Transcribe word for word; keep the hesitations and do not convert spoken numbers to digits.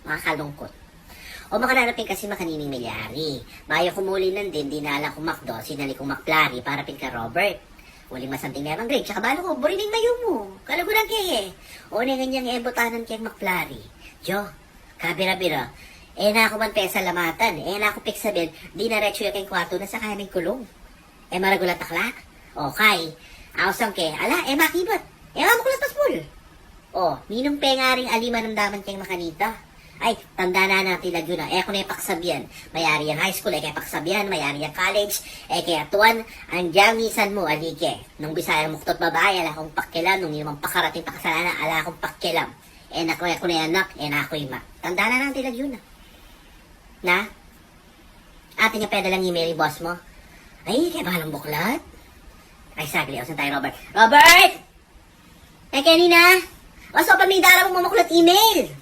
Makakalungkut. O makananu pin kasi makanining milyari. Bayu ku muli nandin, dinala kung McDo, sinali kung McFlurry para pin kang Robert. Uling masanting me mang grape, tsaka balu ku, buri ning mayu mu. Kaluguran ke e. O ne ngan yang e butanan keng McFlurry. Jo, kabira-bira. E na ku man pesalamatan, e na ku peksabian, dinaretsu ya keng kuartu na saka ya mengkulung. E maragul a takla? O kay, ausan ke, ala, e makibat. E mamuklat paspul. O, ninung pengaring ali manamdaman keng makanita. Ay, tanda na nang tilagyu na, e ku ne paksabian. Mayari yang high school, e ke paksabian, mayari yang college, e ke atuan, andiang misan mu, ali ke. Nung Bisayang muktot babai, ala kung pakialam, nung ninumang pakarating pakasalanan, ala kung pakialam. E na ku, e ku ne anak, e na ku ima. Tanda na nang tilagyu na. Na? Atin ya pedalang email ing boss mu. Ay, ke balang buklat. Ay, saglit, ausan tayu Robert. Robert! E keni na? Wasu pa mi dara mung mamuklat email.